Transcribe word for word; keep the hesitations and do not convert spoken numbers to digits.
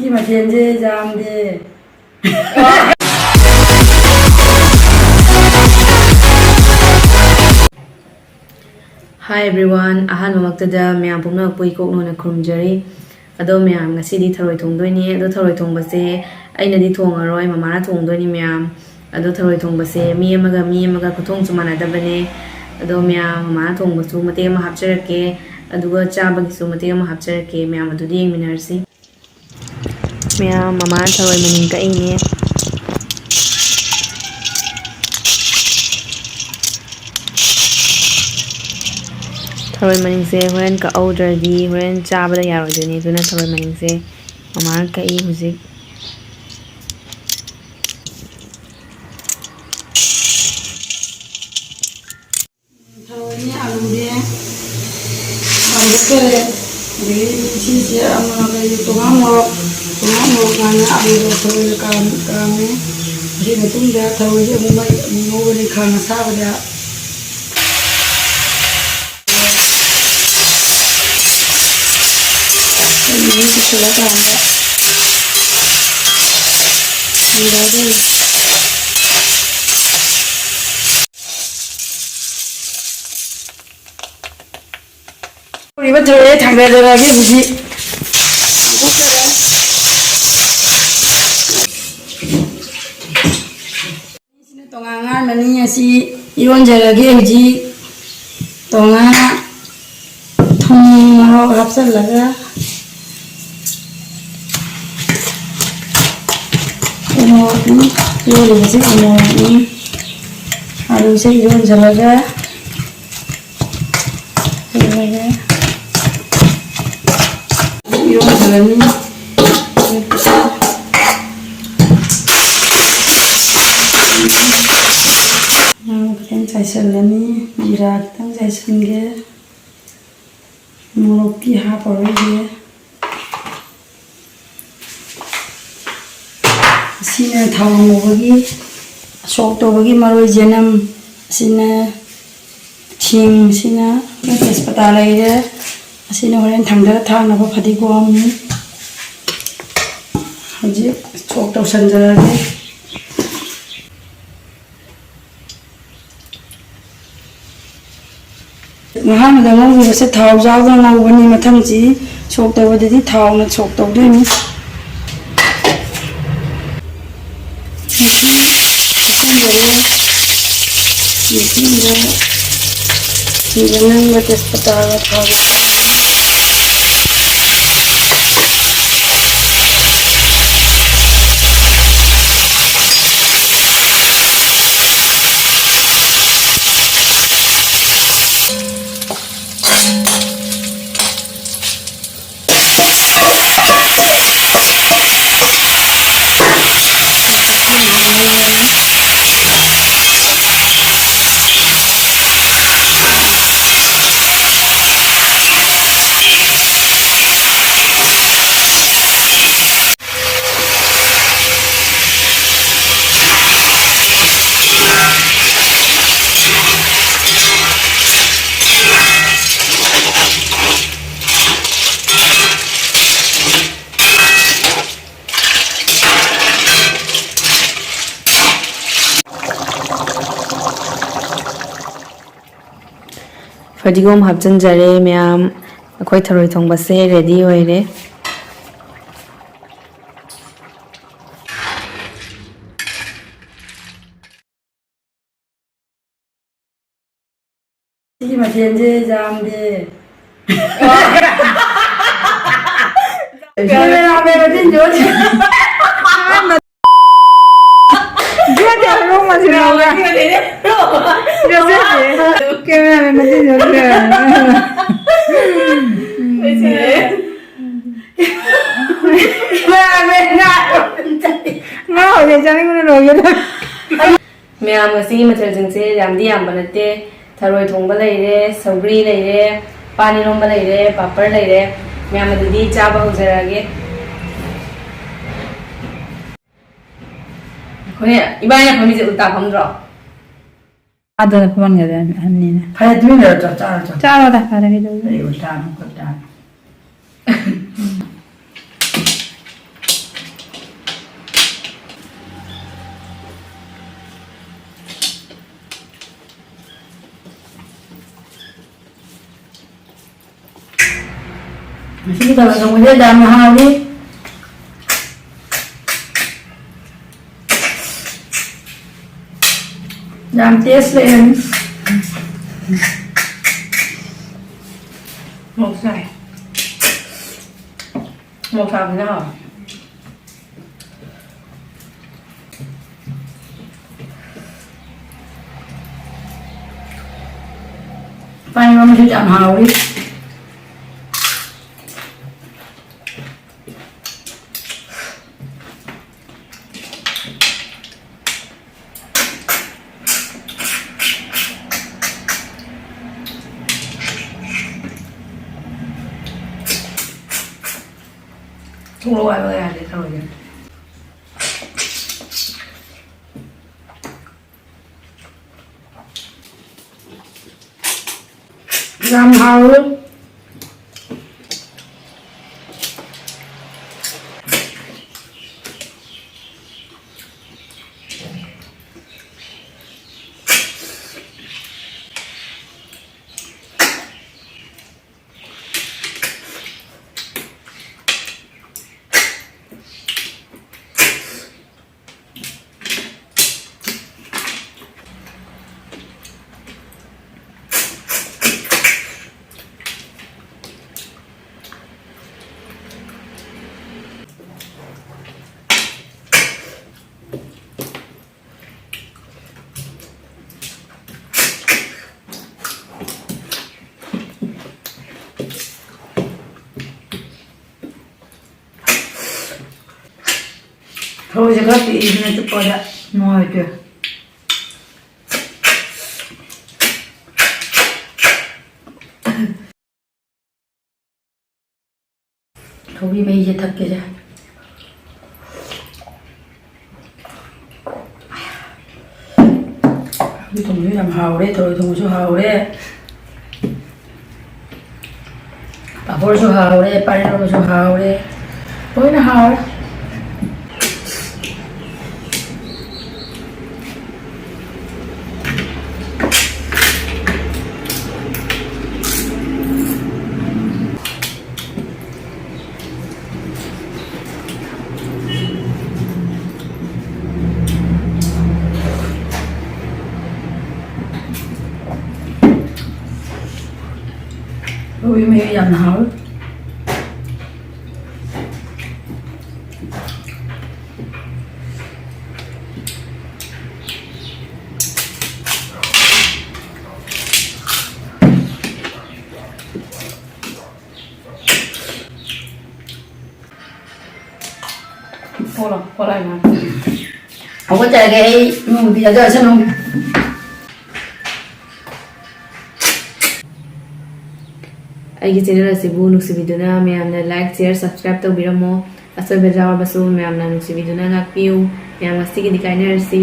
ꯁꯤ ꯃꯊꯦꯜꯁꯦ ꯌꯥꯝꯗꯦ꯫ Hi everyone, ꯑꯍꯥꯟꯕꯃꯛꯇꯗ ꯃꯌꯥꯝ ꯄꯨꯝꯅꯃꯛꯄꯨ ꯏꯀꯣꯛꯅꯧꯅ ꯈꯨꯔꯨꯝꯖꯔꯤ꯫ ꯑꯗꯣ ꯃꯌꯥꯝ, ꯉꯁꯤꯗꯤ ꯊꯔꯣꯏ ꯊꯣꯡꯗꯣꯏꯅꯦ꯫ ꯑꯗꯣ ꯊꯔꯣꯏ ꯊꯣꯡꯕꯁꯦ ꯑꯩꯅꯗꯤ ꯊꯣꯡꯉꯔꯣꯏ, ꯃꯃꯥꯅ ꯊꯣꯡꯗꯣꯏꯅꯤ ꯃꯌꯥꯝ꯫ ꯑꯗꯣ ꯊꯔꯣꯏ ꯊꯣꯡꯕꯁꯦ ꯃꯤ ꯑꯃꯒ ꯃꯤ ꯑꯃꯒ ꯈꯨꯊꯣꯡꯁꯨ ꯃꯥꯟꯅꯗꯕꯅꯦ꯫ ꯑꯗꯣ ꯃꯌꯥꯝ, ꯃꯃꯥꯅ ꯊꯣꯡꯕꯁꯨ ꯃꯇꯦꯛ ꯑꯃ ꯍꯥꯞꯆꯔꯛꯀꯦ, ꯑꯗꯨꯒ ꯆꯥꯕꯒꯤꯁꯨ ꯃꯇꯦꯛ ꯑꯃ ꯍꯥꯞꯆꯔꯛꯀꯦ꯫ ꯃꯌꯥꯝ ꯑꯗꯨꯗꯤ ꯌꯦꯡꯃꯤꯟꯅꯔꯁꯤ꯫ ꯃꯌꯥꯝ, ꯃꯃꯥꯅ ꯊꯔꯣꯏ ꯃꯅꯤꯡ ꯀꯛꯏꯅꯦ꯫ ꯊꯔꯣꯏ ꯃꯅꯤꯡꯁꯦ ꯍꯣꯔꯦꯟ ꯀꯛꯍꯧꯗ꯭ꯔꯗꯤ ꯍꯣꯔꯦꯟ ꯆꯥꯕꯗ ꯌꯥꯔꯣꯏꯗꯣꯏꯅꯦ, ꯑꯗꯨꯅ ꯊꯔꯣꯏ ꯃꯅꯤꯡꯁꯦ ꯃꯃꯥꯅ ꯀꯛꯏ ꯍꯧꯖꯤꯛ꯫ ꯊꯔꯣꯏꯅꯦ, ꯑꯂꯨꯅꯦ, ꯀꯥꯝꯊꯣꯛꯆꯔꯦ꯫ ꯑꯗꯒꯤ ꯁꯤꯁꯦ ꯑꯃ ꯀꯩ, ꯇꯣꯉꯥꯟ ꯃꯣꯔꯣꯛ, ꯇꯣꯉꯥꯟ ꯃꯣꯔꯣꯛ ꯉꯥꯟꯅ ꯑꯂꯨꯒ ꯊꯔꯣꯏꯒ ꯀꯥꯝ-, ꯀꯥꯝꯃꯦ꯫ ꯑꯗꯨꯒꯤ ꯃꯇꯨꯡꯗ ꯊꯔꯣꯏꯁꯦ ꯑꯃꯨꯛ ꯃꯩ ꯑꯃꯨꯛ ꯉꯧꯒꯅꯤ ꯈꯥꯡ ꯑꯁꯥꯕꯗ꯫ ꯑꯩ ꯃꯍꯤ ꯄꯤꯁꯤꯜꯂꯀꯥꯟꯗ ꯖꯤꯔꯥꯗꯣ ꯍꯧꯔꯤꯕ ꯊꯔꯣꯏꯁꯦ ꯊꯥꯡꯗꯔꯒꯦ ꯍꯧꯖꯤꯛ꯫ ꯁꯤꯅ ꯇꯣꯉꯥꯟ ꯉꯥꯟꯕꯅꯤ, ꯑꯁꯤ ꯏꯔꯣꯟꯖꯔꯒꯦ ꯍꯧꯖꯤꯛ꯫ ꯇꯣꯉꯥꯟꯅ ꯊꯨꯝ ꯃꯣꯔꯣꯛ ꯍꯥꯞꯆꯤꯜꯂꯒ ꯎꯃꯣꯔꯣꯛꯅꯤ, ꯏꯔꯣꯜꯂꯤꯕꯁꯤ ꯎꯃꯣꯔꯣꯛꯅꯤ꯫ ꯑꯂꯨꯁꯦ ꯏꯔꯣꯟꯖꯜꯂꯒ, ꯏꯔꯣꯟꯖꯜꯂꯒ ꯏꯔꯣꯟꯖꯜꯂꯅꯤ꯫ ꯉꯥ ꯈꯤꯇꯪ ꯆꯥꯏꯁꯤꯜꯂꯅꯤ, ꯖꯤꯔꯥ ꯈꯤꯇꯪ ꯆꯥꯏꯁꯤꯟꯒꯦ꯫ ꯃꯣꯔꯣꯛꯇꯤ ꯍꯥꯞꯄꯔꯣꯏꯒꯦ꯫ ꯑꯁꯤꯅ ꯊꯥꯎ ꯉꯧꯕꯒꯤ, ꯁꯣꯛ ꯇꯧꯕꯒꯤ ꯃꯔꯣꯏ ꯆꯅꯝ, ꯑꯁꯤꯅ ꯁꯤꯡ, ꯑꯁꯤꯅ ꯇꯦꯖꯄꯇꯥ ꯂꯩꯔꯦ, ꯑꯁꯤꯅ ꯍꯣꯔꯦꯟ ꯊꯥꯡꯗꯔ ꯊꯥꯛꯅꯕ ꯐꯗꯤꯒꯣꯝꯅꯤ꯫ ꯍꯧꯖꯤꯛ ꯁꯣꯛ ꯇꯧꯁꯟꯖꯔꯒꯦ꯫ ꯑꯍꯥꯟꯕꯗ ꯉꯧꯈꯤꯕꯁꯦ ꯊꯥꯎ ꯌꯥꯎꯗꯅ ꯉꯧꯕꯅꯤ, ꯃꯊꯪꯁꯤ ꯁꯣꯛ ꯇꯧꯕꯗꯗꯤ ꯊꯥꯎꯅ ꯁꯣꯛ ꯇꯧꯗꯣꯏꯅꯤ꯫ ꯍꯥꯞꯆꯤꯟꯖꯔꯦ꯫ ꯃꯊꯪꯗ ꯁꯤꯡ ꯑꯅꯪꯕ ꯇꯦꯖꯄꯇꯥꯒ ꯊꯥꯎꯒ ꯍꯥꯞꯆꯤꯟꯖꯔꯦ꯫ ꯐꯗꯤꯒꯣꯝ ꯍꯥꯞꯆꯤꯟꯖꯔꯦ ꯃꯌꯥꯝ꯫ ꯑꯩꯈꯣꯏ ꯊꯔꯣꯏ ꯊꯣꯡꯕꯁꯦ ready ꯑꯣꯏꯔꯦ꯫ ꯁꯤꯒꯤ ꯃꯊꯦꯜꯁꯦ ꯌꯥꯝꯗꯦ꯫ ꯀꯦꯃꯦꯔꯥꯃꯦꯟ ꯃꯆꯤꯟ ꯌꯣꯠꯂꯤ꯫ ꯌꯣꯠꯇꯦ, ꯍꯣꯔꯣꯡ ꯃꯆꯤꯟ ꯌꯣꯠꯂꯤ꯫ ꯌꯣꯠꯆꯗꯦ꯫ ꯀꯦꯃꯦꯔꯥꯃꯦꯟ ꯃꯆꯤꯟ ꯌꯣꯠꯂꯤ꯫ ꯉꯥꯎꯔꯦ, ꯆꯥꯅꯤꯡꯕꯅ ꯂꯣꯏꯒꯗꯧꯔꯦ꯫ ꯃꯌꯥꯝ, ꯉꯁꯤꯒꯤ ꯃꯊꯦꯜꯁꯤꯡꯁꯦ ꯌꯥꯝꯗꯤ ꯌꯥꯝꯕ ꯅꯠꯇꯦ꯫ ꯊꯔꯣꯏ ꯊꯣꯡꯕ ꯂꯩꯔꯦ, ꯁꯧꯒ꯭ꯔꯤ ꯂꯩꯔꯦ, ꯄꯥꯟ ꯏꯔꯣꯝꯕ ꯂꯩꯔꯦ, ꯄꯥꯄꯔ ꯂꯩꯔꯦ꯫ ꯃꯌꯥꯝ, ꯑꯗꯨꯗꯤ ꯆꯥꯕ ꯍꯧꯖꯔꯛꯑꯒꯦ꯫ ꯑꯩꯈꯣꯏ ꯏꯕꯥꯅꯤꯅ ꯐꯝꯃꯤꯁꯦ ꯎꯜꯇꯥ ꯐꯝꯗ꯭ꯔꯣ? ꯑꯗꯨꯅ ꯐꯝꯍꯟꯒꯗꯕꯅꯤ ꯑꯍꯟꯅꯤꯅ꯫ ꯐꯔꯦ, ꯇꯨꯃꯤꯟ ꯂꯩꯔꯣ, ꯆꯥꯔꯣ, ꯆꯥꯔꯣ꯫ ꯆꯥꯔꯣꯗ, ꯐꯔꯦ, ꯀꯩꯗꯧꯔꯒꯦ? ꯑꯩ ꯎꯜꯇꯥꯅ ꯈꯣꯠꯇꯥꯅ꯫ ꯁꯤ ꯊꯔꯣꯏ ꯊꯣꯡꯕꯁꯦ ꯌꯥꯝꯅ ꯍꯥꯎꯅꯤ꯫ ꯌꯥꯝ ꯇꯦꯁ ꯂꯩꯔꯅꯤ꯫ ꯃꯣꯔꯣꯛ ꯁꯥꯏ꯫ ꯃꯣꯔꯣꯛ ꯁꯥꯕꯁꯤꯅ ꯍꯥꯎꯋꯦ꯫ ꯄꯥꯟ ꯏꯔꯣꯟꯕꯁꯨ ꯌꯥꯝ ꯍꯥꯎꯋꯤ꯫ ꯊꯣꯛꯂꯛꯑꯣ ꯍꯥꯏꯕ ꯌꯥꯗꯦ ꯇꯧꯔꯤꯁꯦ꯫ ꯌꯥꯝ ꯍꯥꯎꯋꯤ꯫ ꯊꯔꯣꯏꯁꯦ ꯈꯔ ꯄꯤꯛꯏꯁꯤꯅ ꯆꯨꯞꯄꯗ ꯅꯨꯡꯉꯥꯏꯇꯦ꯫ ꯊꯧꯔꯤ ꯃꯍꯤꯁꯦ ꯊꯛꯀꯦꯁꯦ꯫ ꯊꯕꯤ ꯊꯣꯡꯕꯁꯨ ꯌꯥꯝ ꯍꯥꯎꯔꯦ, ꯊꯔꯣꯏ ꯊꯣꯡꯕꯁꯨ ꯍꯥꯎꯔꯦ, ꯄꯥꯐꯣꯔꯁꯨ ꯍꯥꯎꯔꯦ, ꯄꯥꯟ ꯏꯔꯣꯟꯕꯁꯨ ꯍꯥꯎꯔꯦ, ꯂꯣꯏꯅ ꯍꯥꯎꯔꯦ꯫ ꯀꯣꯕꯤ ꯃꯍꯤ ꯌꯥꯝꯅ ꯍꯥꯎꯋꯤ꯫ ꯊꯣꯛꯂꯣ, ꯊꯣꯛꯂꯣ, ꯏꯃꯥ꯫ ꯍꯧꯒꯠꯆꯔꯒꯦ ꯑꯩ, ꯏꯃꯨꯡꯗꯤ ꯌꯥꯖꯔꯁꯅꯨ꯫ ꯑꯩꯒꯤ ꯆꯦꯅꯦꯜ ꯑꯁꯤꯕꯨ ꯅꯨꯡꯁꯤꯕꯤꯗꯨꯅ ꯃꯌꯥꯝꯅ ꯂꯥꯏꯛ, ꯁꯤꯌꯔ, ꯁꯕꯁꯀ꯭ꯔꯥꯏꯕ ꯇꯧꯕꯤꯔꯝꯃꯣ꯫ ꯑꯁꯣꯏꯕ ꯌꯥꯎꯔꯕꯁꯨ ꯃꯌꯥꯝꯅ ꯅꯨꯡꯁꯤꯕꯤꯗꯨꯅ ꯉꯥꯛꯄꯤꯌꯨ꯫ ꯃꯌꯥꯝ ꯉꯁꯤꯒꯤꯗꯤ ꯀꯥꯏꯅꯔꯁꯤ꯫